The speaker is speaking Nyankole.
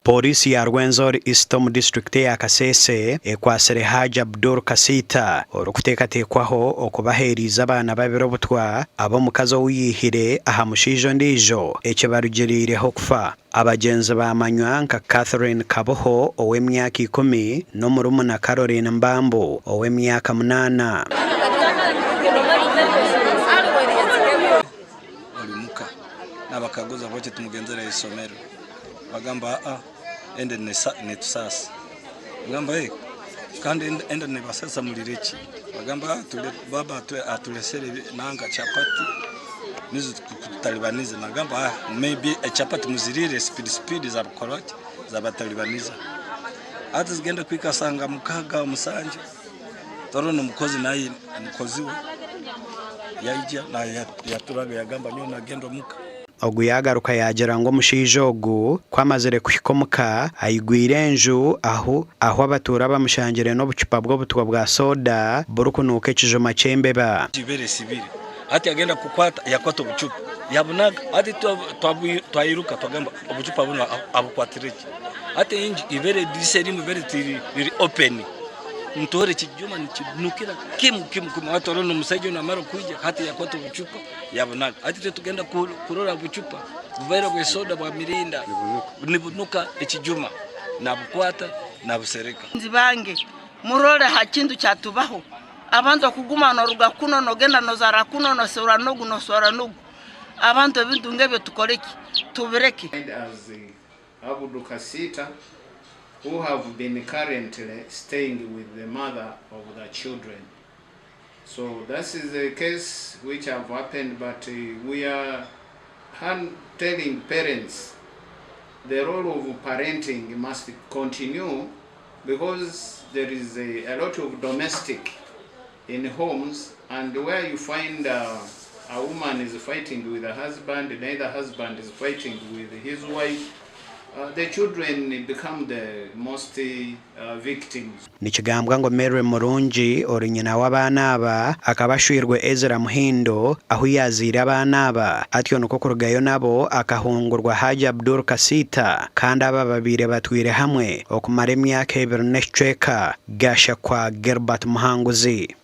Pooriisi ya Rwenzori East omu disiturikiti eya Kasese ekwatsire Hajj Abdul Kasiita orikuteekateekwaho okuba aheeriize abaana babiri obutwa ab'omukazi ou yaihire aha mushaija ondiijo ekibarugiriireho kufa. Abagyenzi baamanywa nka Catherine Kaboho ow'emyaka ikumi n'omurumuna Caroline Mbambu ow'emyaka munaana. Oli muka nabakaguza habwaki timugenzere ha isomero bagamba aa ende netusaasa ngamba eh kandi ende nebasaasa mulire ki bagamba aa baba atulesere nanka chapati nizo zikututalibaniza nagamba aa maybe echapati muzirire speed speed zabakoraki zabatalibaniza hati zigenda kuhika sanga mukaga musanju Toro nomukozi naye mukozi we yaija yaturaga yagamba nyowe nagenda omuka. Ogu yaagaruka yaagira ngu omushaija ogu ku amazire kuhika omuka, aigwire enju ahu ahu abatuura bamushangire n'obucupa bw'obutwa bwa soda burikunuuka ekijuma ky'embeba. Ibere esibire hati yagenda kukwata yakwata obucupa yabunaga hati twairuka twagamba obucupa bunu abukwatire ki hati enju ibere edirisa erimu ibere riri open. Ntoora ekijuma nikinukira kimu kimu kimu hati orora omusaija onu amara kwija hati yakwata obucupa yabunaga hati itwe tugenda kurora obucupa bubaire bwa soda bwa mirinda nibunuka ekijuma nabukwata nabusereka. Bagenzi bange murole ha kintu kyatubaho, abantu okuguma noruga kuno nogenda nozara kuno nosura nogu noswara nogu, abantu ebintu ngebyo tukole ki? Tubireke. As Abudu Kasiita who have been currently staying with the mother of the children. So that is the case which have happened but we are telling parents the role of parenting must continue because there is a, a lot of domestic in homes and where you find uh, a woman is fighting with her husband, neither husband is fighting with his wife, uh, the children become the most uh, victims. Nikigambwa ngu Mary Murungi ori nyina w'abaana aba akaba ashwirwe Ezra Muhindo ahu yaazaire abaana aba atyo nikwo kurugayo nabo akahungurwa Hajji Abdul Kasiita kandi aba babaire batwire hamwe okumara emyaka ebiri n'ekicweka. Gashakwa Gilbert Muhanguzi.